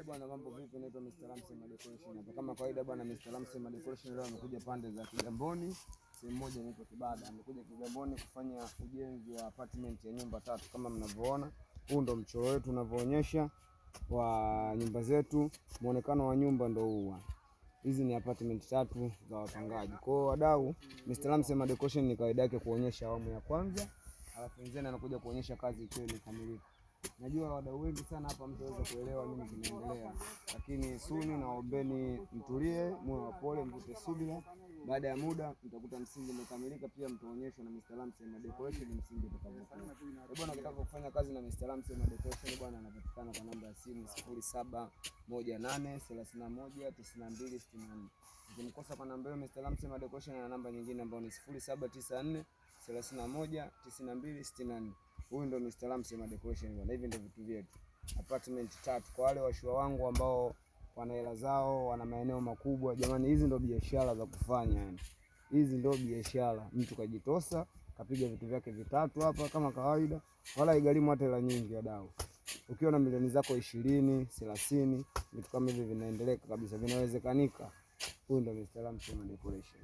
Bwana, mambo vipi? Naitwa Mr. Ramsey Decoration hapa. Kama kawaida bwana, Mr. Ramsey Decoration leo amekuja pande za Kigamboni, sehemu moja inaitwa Kibada. Amekuja Kigamboni kufanya ujenzi wa apartment ya nyumba tatu kama mnavyoona. Huu ndo mchoro wetu unavyoonyesha wa nyumba zetu. Muonekano wa nyumba ndo huu. Hizi ni apartment tatu za wapangaji. Kwa hiyo wadau, Mr. Ramsey Decoration ni kawaida yake kuonyesha awamu ya kwanza, alafu wenzeni anakuja kuonyesha kazi ikiwa imekamilika. Najua wadau wengi sana hapa mtaweza kuelewa nini kinaendelea, lakini suni naombeni mtulie, muwe wapole, mvute subira. Baada ya muda mtakuta msingi umekamilika, pia mtaonyeshwa na Mr. Ramsey Decoration msingi utakavyokuwa. Eh bwana, ukitaka kufanya kazi na Mr. Ramsey Decoration bwana, anapatikana kwa namba ya simu 0718 31 92 64. Ukimkosa kwa namba hiyo Mr. Ramsey Decoration ana namba nyingine ambayo ni 0794 31 92 64. Huyu ndo Mr. Ramsey Decoration bwana. Hivi ndo vitu vyetu. Apartment tatu kwa wale washua wangu ambao wana hela zao, wana maeneo makubwa. Jamani, hizi ndo biashara za kufanya yani. Hizi ndo biashara. Mtu kajitosa, kapiga vitu vyake vitatu hapa kama kawaida, wala haigharimu hata hela nyingi wadau. Ukiwa na milioni zako 20, 30, vitu kama hivi vinaendeleka kabisa, vinawezekanika. Huyu ndo Mr. Ramsey Decoration.